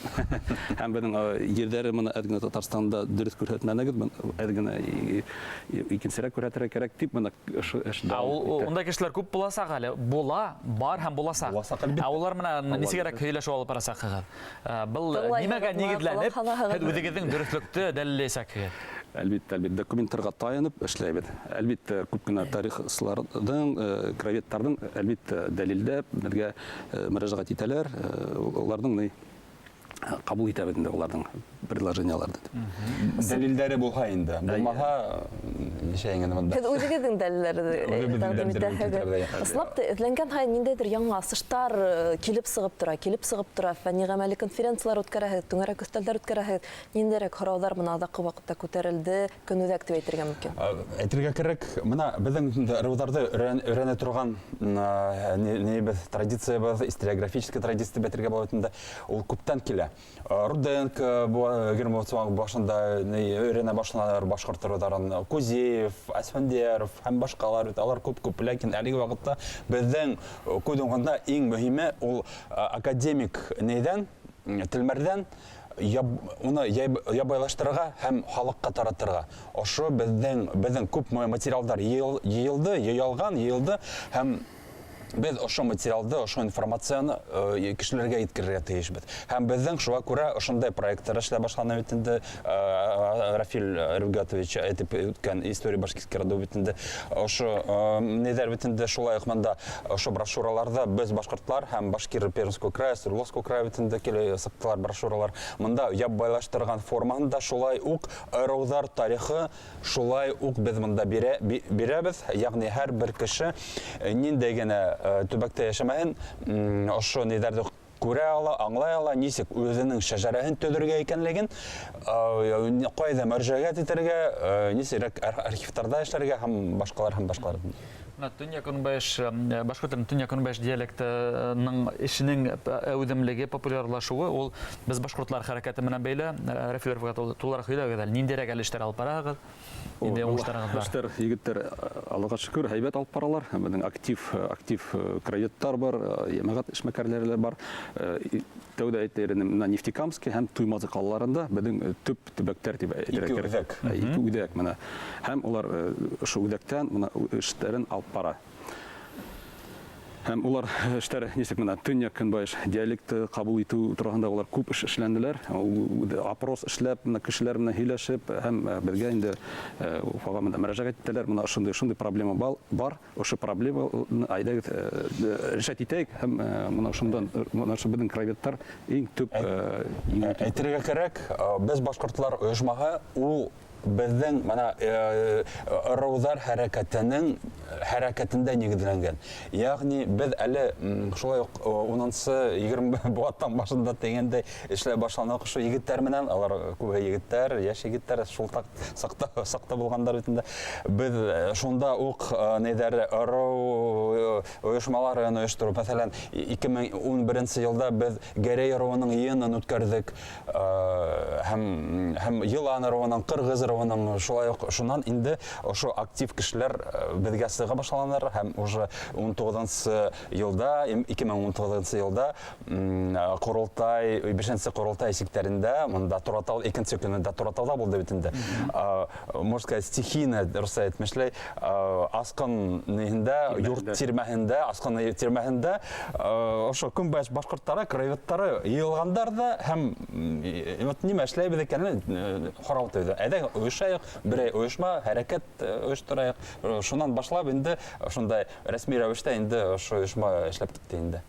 Һәм беҙҙең ерҙәре мына әҙ генә Татарстанда дөрөҫ күрһәтмәнегеҙ, бына әҙ генә икенсерәк күрһәтергә кәрәк тип мына ошо эш Ә дауам итә. ундай кешеләр күп буласаҡ әле. Була, бар һәм буласаҡ. Буласаҡ, әлбиттә. Ә улар менән Алла нисегерәк бирһен. һөйләшеп алып барасаҡһығыҙ? Был Тыңлайһығыҙ, нимәгә мына нигеҙләнеп, ҡолаҡ һалаһығыҙ. һеҙ үҙегеҙҙең дөрөҫлөктө дәлилләйәсәкһегеҙ? Әлбиттә, әлбиттә, документтарға таянып эшләйбеҙ. Әлбиттә, күп кенә тарихсыларҙың, краеведтарҙың, әлбиттә, дәлилдәп беҙгә мөрәжәғәт итәләр. Уларҙың ни ҡабул итәбеҙ инде уларҙың предложениеларҙы. Дәлилдәре булһа инде. Әйе. Булмаһа, нисә инде бында? Һеҙ үҙегеҙҙең дәлилдәрҙе Үҙебеҙҙең тәҡдим дәлилдәрҙе итәһегеҙ. килтерәбеҙ, әйе. Ысынлап та, эҙләнгән һайын ниндәйҙер яңы асыштар килеп сығып тора, килеп сығып тора. Фәнни ғәмәли конференциялар үткәрәһегеҙ, түңәрәк өҫтәлдәр үткәрәһегеҙ. Ниндәйерәк һорауҙар бына аҙаҡҡы ваҡытта күтәрелде, көнүҙәк тип әйтергә мөмкин? Әйтергә кәрәк, мына беҙҙең инде ырыуҙарҙы өйрәнә торған нейбеҙ, традициябыҙ, историографическая традиция тип әйтергә була инде, ул күптән килә. Руденко, егерме башында өйрәнә башланылар башҡорт ырыуҙарын, Кузеев, Әсфәндиәров һәм башҡалар бит, алар күп-күп, ләкин әлеге ваҡытта беҙҙең күҙ уңында иң мөһиме ул академик нейҙән, телмәрҙән Уны ябайлаштырырға һәм халыҡҡа таратырға. Ошо беҙҙең күп материалдар йыйылды, йыйылды һәм беҙ ошо материалды, ошо информацияны кешеләргә еткерергә тейешбеҙ. Һәм беҙҙең шуға күрә ошондай проекттар эшләй башланы бит инде. Рафил Рүгатович әйтеп үткән История башкирских родов бит инде. Ошо ниҙәр бит инде, шулай уҡ мында ошо брошюраларҙа беҙ башҡортлар һәм башкиры Пермского края, Свердловского края бит инде килеп сыҡтылар брошюралар. Мында ябайлаштырған формаһында шулай уҡ ырыуҙар тарихы шулай уҡ беҙ мында бирәбеҙ. Ягъни һәр бер кеше ниндәй генә төбәктә йәшәмәһен, ошо ниҙәрҙе күрә ала, аңлай ала, нисек үҙенең шәжәрәһен төҙөргә икәнлеген, ҡайҙа мөрәжәғәт итергә, нисек архивтарҙа эшләргә һәм башҡалар, һәм башҡалар. Менә төньяҡ-көнбайыш, башҡорт телен төньяҡ-көнбайыш диалектының эшенең әүҙемлеге, популярлашыуы ул беҙ башҡортлар хәрәкәте менән бәйле. Рафил Рәфиҡ улы, тулыраҡ һөйләгеҙ әле, ниндәйерәк әле эштәр алып бараһығыҙ? Ниндәй уңыштарығыҙ бар? Эштәр, егеттәр, Аллаға шөкөр, һәйбәт алып баралар. Беҙҙең актив краеведтар бар, йәмәғәт эшмәкәрләре лә бар. Тәүҙә әйтер инем, менә Нефтекамский һәм Туймазы ҡалаларында беҙҙең төп төбәктәр тип әйтергә Ике кәрәк. үҙәк. Ике үҙәк менә. Һәм улар ошо үҙәктән менә эштәрен алып бара. Һәм улар эштәр нисек менә төньяҡ-көнбайыш диалекты ҡабул итеү тураһында улар күп эш эшләнделәр. Опрос эшләп, менә кешеләр менән һөйләшеп, һәм беҙгә инде Уфаға менә мөрәжәғәт иттеләр. Менә ошондай проблема бар. Ошо проблеманы әйҙәгеҙ решать итәйек һәм менә ошондан, менә ошо беҙҙең краеведтар иң төп, иң төп. Әйтергә кәрәк, беҙ башҡортлар ойошмаһы ул беҙҙең мына ырыуҙар хәрәкәтендә нигеҙләнгән. Ягъни беҙ әле шулай уҡ унынсы, егерме быуаттан башында тигәндәй эшләй башланыҡ ошо егеттәр менән. Алар күбеһе егеттәр, йәш егеттәр, шул саҡта булғандар бит инде. Беҙ шунда уҡ ниҙәр ырыу ойошмаларын ойоштороп, мәҫәлән, ике мең ун беренсе йылда беҙ Гәрәй ырыуының йыйынын үткәрҙек, һәм Йылан ырыуының, Ҡырғыҙ ырыуының, шулай уҡ шунан инде ошо актив кешеләр беҙгә сыға башланылар һәм уже ун туғыҙынсы йылда, ике мең ун туғыҙынсы йылда ҡоролтай, бишенсе ҡоролтай сиктәрендә, мында Торатау, икенсе көнөндә Торатауҙа булды бит инде. Можно сказать, стихийно, русса әйтмешләй, асҡын ниһендә, йорт тирмәһендә, асҡын тирмәһендә, ошо көнбайыш башҡорттары, краеведтары йыйылғандар да һәм вот нимә эшләйбеҙ икәнен һорау тыуҙы. Әйҙә, ойошайыҡ, берәй ойошма, хәрәкәт ойошторайыҡ. Шунан башлап инде ошондай рәсми рәүештә инде ошо ойошма эшләп китте инде.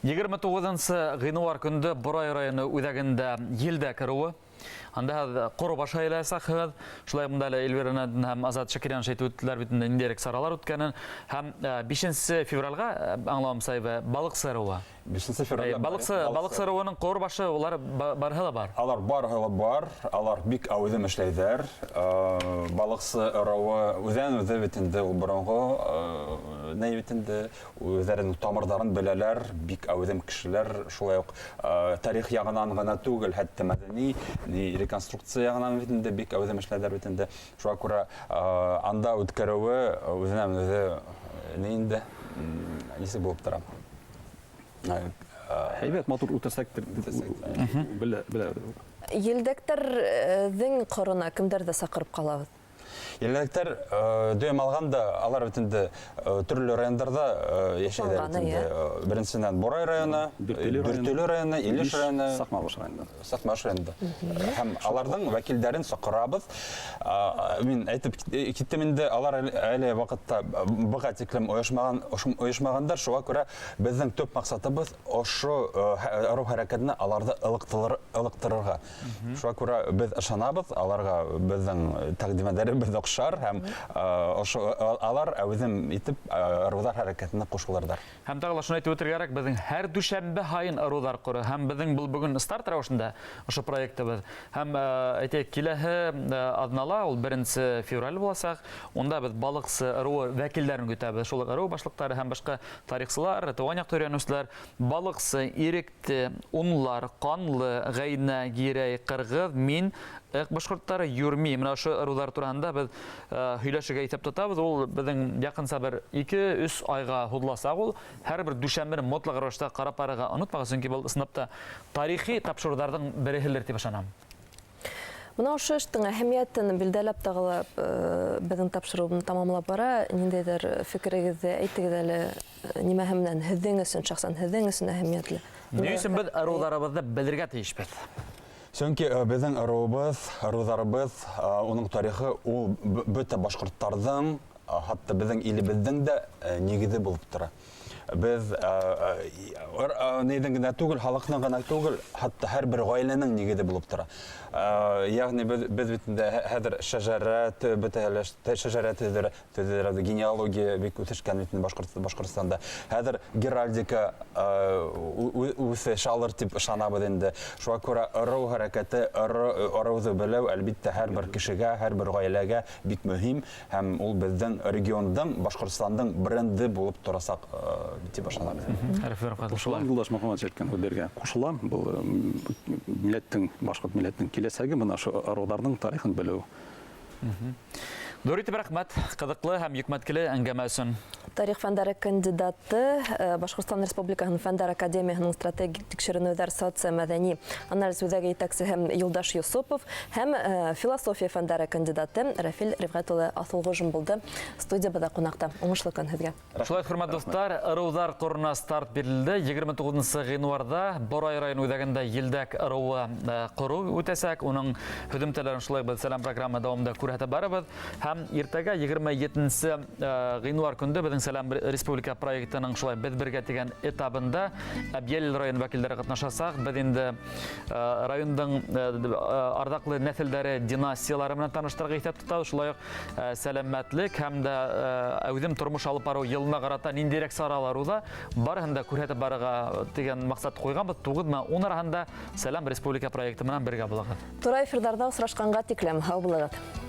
Егерме туғыҙынсы ғинуар көндө Борай районы үҙәгендә елдә кереүе. Анда һеҙ ҡоро баш һайлаясаҡһығыҙ. Шулай бында әле Эльвира Нәдин һәм Азат Шакирян әйтеп үттеләр бит инде ниндәйерәк саралар үткәнен. Һәм бишенсе февралгә, аңлауымса, балыҡсы ырыуы. Бишенсе февралгә Балыҡсы ырыуының ҡоро башы, улар барыһы ла бар. Алар барыһы ла бар, алар бик әүҙем эшләйҙәр. Балыҡсы ырыуы үҙән үҙе бит инде ул боронғо ни бит инде, үҙҙәренең тамырҙарын беләләр, бик әүҙем кешеләр. Шулай уҡ тарих яғынан ғына түгел, хәтта мәҙәни, ни реконструкция яғынан бит инде бик әүҙем эшләйҙәр бит инде. Шуға күрә анда үткәреүе үҙенән үҙе ни инде, нисек булып тора. Һәйбәт, матур үтәсәктер. Белә, белә. Елдәктәрҙең ҡорона кемдәрҙе саҡырып ҡалабыҙ? Елдәктәр дөйөм алғанда, алар бит инде төрлө райондарҙа йәшәйҙәр бит Туғаны, инде. йә. Беренсенән Борай районы, Дүртөйлө районы. Дүртөйлө районы, Илеш Илеш, районы, Саҡмағош районы. Саҡмағош районында. Һәм аларҙың вәкилдәрен саҡырабыҙ. Мин әйтеп киттем инде, алар әле ваҡытта быға тиклем ойошмағандар. Шуға күрә беҙҙең төп маҡсатыбыҙ ошо ырыу хәрәкәтенә аларҙы ылыҡтырырға. Шуға күрә беҙ ышанабыҙ, аларға беҙҙең тәҡдимәләребеҙ оҡшар һәм ошо алар әүҙем итеп ырыуҙар хәрәкәтенә ҡушылырҙар. Һәм тағы ла шуны әйтеп үтергә кәрәк, беҙҙең һәр дүшәмбе һайын ырыуҙар ҡоро һәм беҙҙең был бөгөн старт рәүешендә ошо проектыбыҙ. Һәм әйтәйек, киләһе аҙнала, ул беренсе февраль буласаҡ, унда беҙ балыҡсы ырыуы вәкилдәрен көтәбеҙ. Шул уҡ ырыу башлыҡтары һәм башҡа тарихсылар, тыуған яҡты өйрәнеүселәр, балыҡсы, иректе, унлар, ҡанлы, ғәйнә, гирәй, ҡырғыҙ, мин Эк башҡорттары, Юрми, менә ошо ырыуҙар тураһында беҙ һөйләшергә иҫәп тотабыҙ. Ул беҙҙең яҡынса бер 2-3 айға һуҙыласаҡ ул. Һәр бер дүшәмбене мотлаҡ рәүештә ҡарап барырға онотмағыҙ, сөнки был ысынлап та тарихи тапшырыуҙарҙың береһелер тип ышанам. Бына ошо эштең әһәмиәтен билдәләп тағы ла беҙҙең тапшырыуны тамамлап бара. Ниндәйҙер фекерегеҙҙе әйтегеҙ әле, нимәһе менән һеҙҙең өсөн, шәхсән һеҙҙең өсөн әһәмиәтле? Ни өсөн беҙ ырыуҙарыбыҙҙы белергә тейешбеҙ? Сөнки беҙҙең ырыуыбыҙ, ырыуҙарыбыҙ, уның тарихы ул бөтә башҡорттарҙың, хатта беҙҙең илебеҙҙең дә нигеҙе булып тора. Беҙ нейҙең генә түгел, халыҡның ғына түгел, хатта һәр бер ғаиләнең нигеҙе булып тора. Ягъни беҙ бит инде хәҙер шәжәрә бөтәһе шәжәрә төҙөлә, генеалогия бик үҫешкән бит инде Башҡортостанда. Хәҙер геральдика үҫеш алыр тип ышанабыҙ инде. Шуға күрә ырыу хәрәкәте, ырыуҙы белеү, әлбиттә, һәр бер кешегә, һәр бер ғаиләгә бик мөһим, һәм ул беҙҙең региондың, Башҡортостандың бренды булып торасаҡ тип ышанабыҙ. Ҡушылам, Юлдаш Мөхәммәтович әйткән һүҙҙәргә ҡушылам. Был милләттең, башҡорт милләтенең киләсәге бына ошо ырыуҙарҙың тарихын белеү. Ҙур итеп рәхмәт, ҡыҙыҡлы һәм йөкмәткеле әңгәмә өсөн. Тарих фәндәре кандидаты, Башҡортостан Республикаһының Фәндәр Академияһының стратегик тикшеренеүҙәр социомәҙәни анализ үҙәге етәксеһе Юлдаш Юсупов һәм философия фәндәре кандидаты Рәфил Рифғәт улы Аҫылғужин булды студиябыҙҙа ҡунаҡта. Уңышлы көн һеҙгә. Шулай, хөрмәтле дуҫтар, ырыуҙар ҡорона старт бирелде. Егерме туғыҙынсы ғинуарҙа Борай район үҙәгендә Елдәк ырыуы ҡороу үтәсәк. Уның һөҙөмтәләрен шулай беҙ Сәләм программа дауамында күрһәтеп барабыҙ. Һәм иртәгә егерме етенсе ғинуар көндө беҙҙең Сәләм республика проектының шулай беҙ бергә тигән этабында Әбйәлил район вәкилдәре ҡатнашасаҡ. Беҙ инде райондың арҙаҡлы нәҫелдәре, династиялары менән таныштырырға иҫәп тотабыҙ. Шулай уҡ сәләмәтлек һәм дә әүҙем тормош алып барыу йылына ҡарата ниндәйерәк саралар уҙа, барыһын да күрһәтеп барырға тигән маҡсат ҡуйғанбыҙ. Туғыҙ менән ун араһында Сәләм республика проекты менән бергә булығыҙ. Тура эфирҙарҙа осрашҡанға тиклем һау булығыҙ.